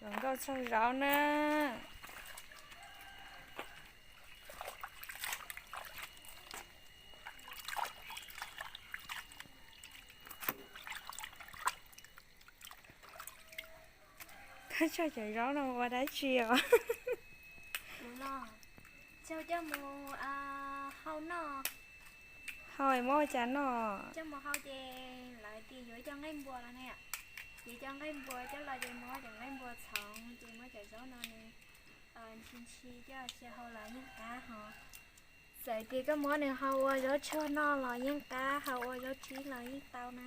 Cov nkauj txog zaub na. Koj tso cov zaub no ua dab tsi os? Tso coj mus hau noj. Hau es muab ua cas noj? Coj mus hau ces lawv tias yuav cov nqaij npua los ne. Ces cov nqaij npua coj los ces muab cov nqaij npua txhoov ces muab cov zaub no nws ntshi ntshi coj sia hau los yeej qab ho. Txawm tias koj muab nws hau ua zaub tshuaj noj los yeej qab, hau ua zaub tsib los yeej tau na.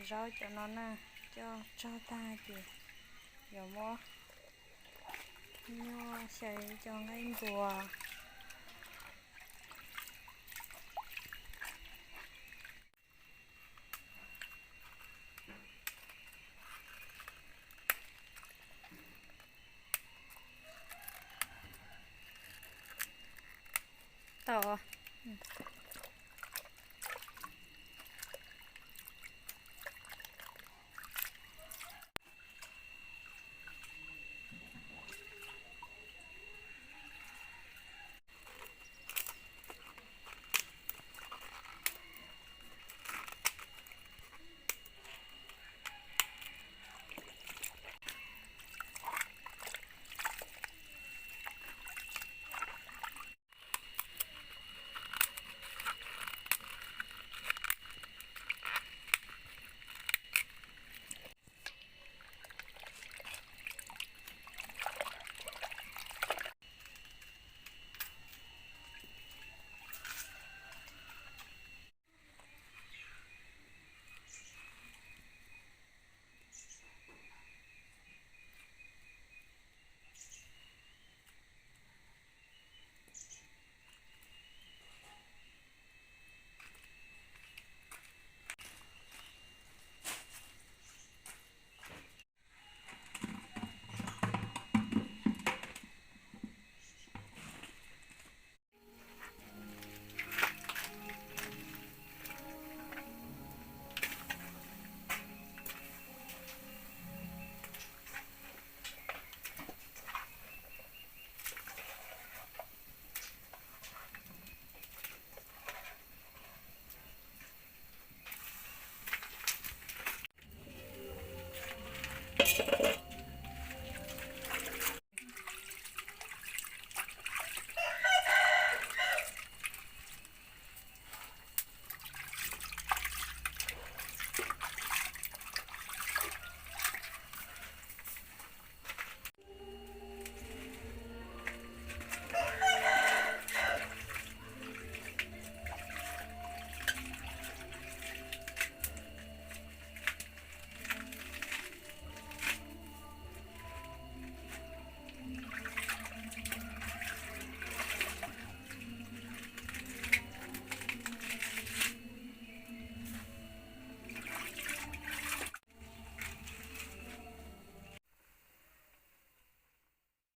Zaub cov no na, coj tsog tag ces yuav muab nyuaj xyaw cov nqaij npua. Tau.